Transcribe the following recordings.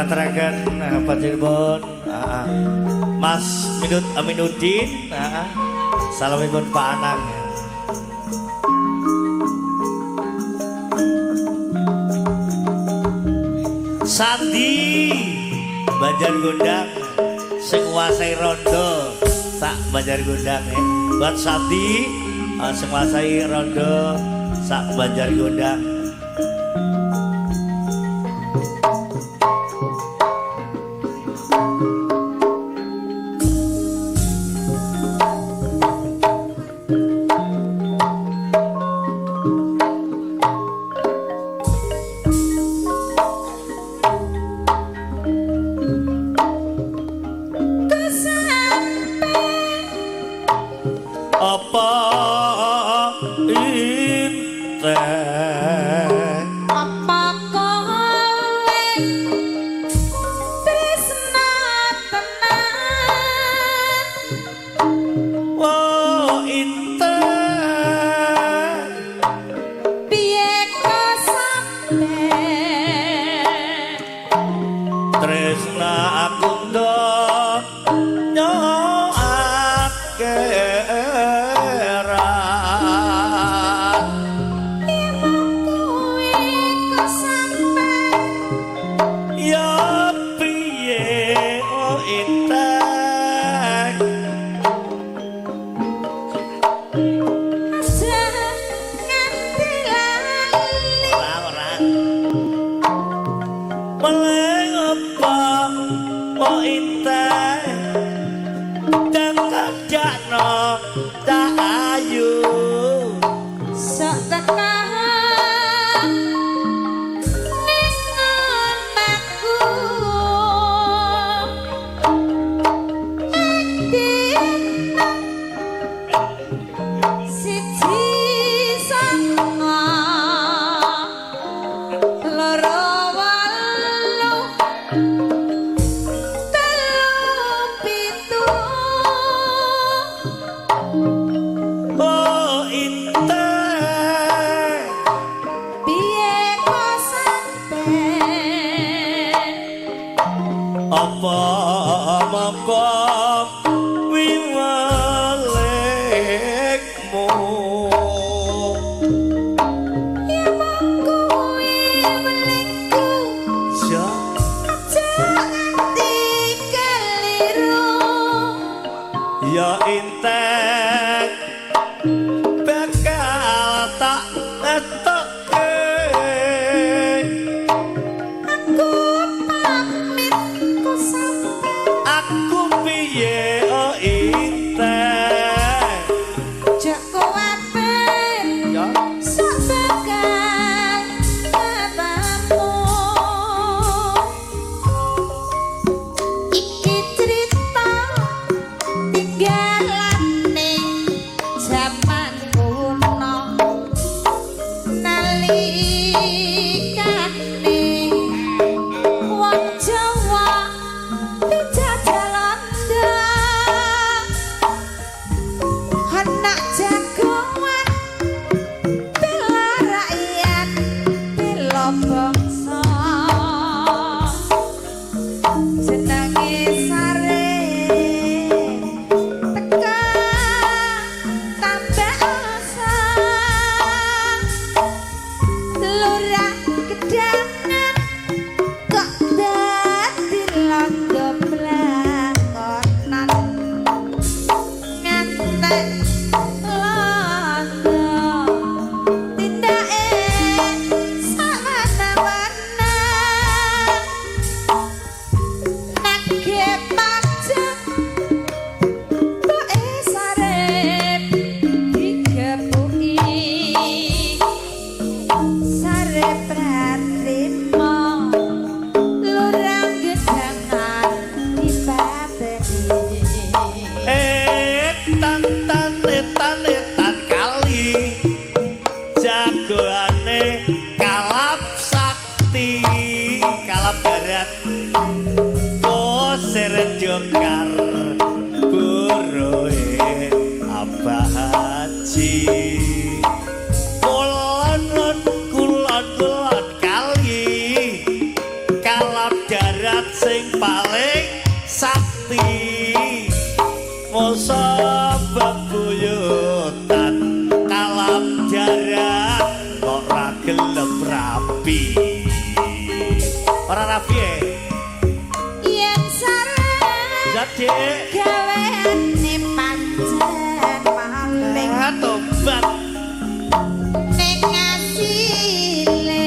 Dilataraken panjenengan Mas Minut Aminuddin, salamipun Pak Anang. Sandi Banjar Gondang sing nguasai rondo sak Banjar Gondang ya. Buat Sandi sing nguasai rondo sak Banjar Gondang. Apa inten Apa kowe tresna tenan? Oh inten Piye kok sampe tresna aku donya akhirat. Kowe kok sampe Ya piye oh inten aja nganti lali. Ora ora meleng apa oh inten dan kadakno tak ayu Sok tekan ning omahku. Endi siji songo loro wolu telu pitu. Oh inten Piye kok sampe apa mongko wiwelekmu ya mung kuwi welingku ya aja nganti keliru. Ya inten bakal tak etokke. Aku pamit kok sampe Aku piye oh inten jak kuwatir ya sok bakal ketemu. Iki cerita tinggalan ning Masa bebuyutan kalap jarak kok ra gelem rapi. Ora rapi e? Yen sarep Jadi gaweane pancen maling, tobat. Ning asile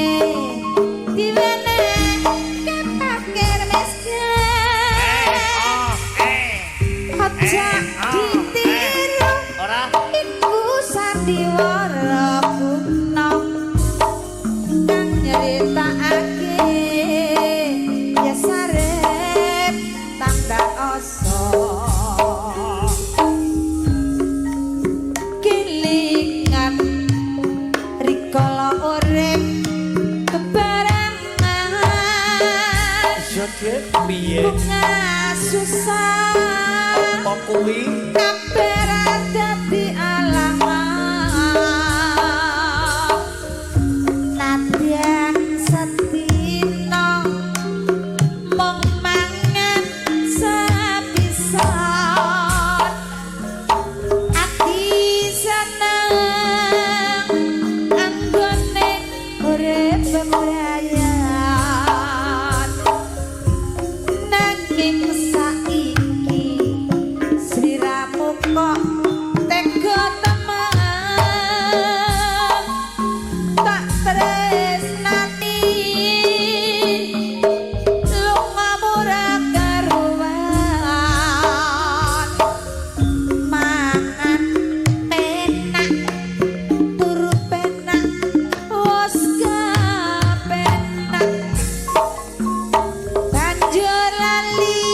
diwenehke pakir miskin. Aja ditiru. Ora. Iku sandiwara kuno kang nyeritakake ya sarep tanda asa kelingan rikala urip bebarengan. Iya, Dik, piye? Bunga susah. Apa kuwi? Kabeh dadi alamat nadyan sedina mung mangan sepisan, ati seneng anggone urip bebrayan. Nanging saiki sliramu kok tega temen, tak tresnani lungamu ra karuan. Mangan penak, turu penak, wis kepenak, banjur lali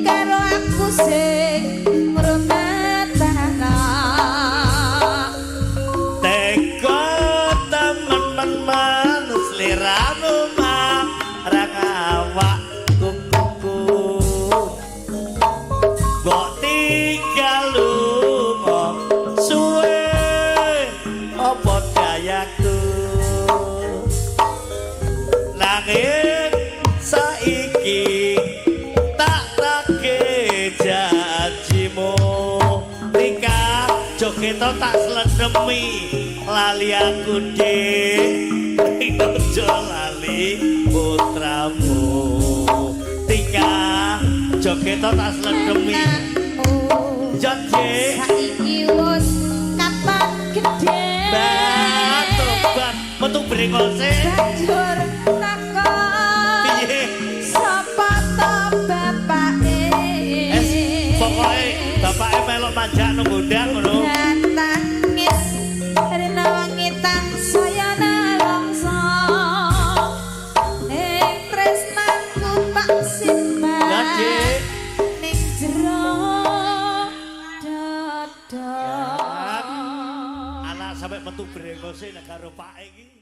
karo aku sing ngrumat anak. Tega temen-temen sliramu marang awakku kuku. Mbok tinggal lunga suwe, apa dayaku? Nanging saiki tak tagih janjimu. Tika jogeto tak slendemi, lali aku, Dik, aja lali putramu. Tika jogeto tak slendemi. Anakmu Dik. Saiki wis kapan gedhe. Tobat metu brengose. Banjur takon, Piye? Sapa to bapake? Es, pokoke bapake melok manjak nang gondang ngono. Tangis rena wengi tansaya nelongso, ing tresnaku tak simpan Ya, Dik. ning jero dada. Anak sampe metu brengose nek karo pake iki.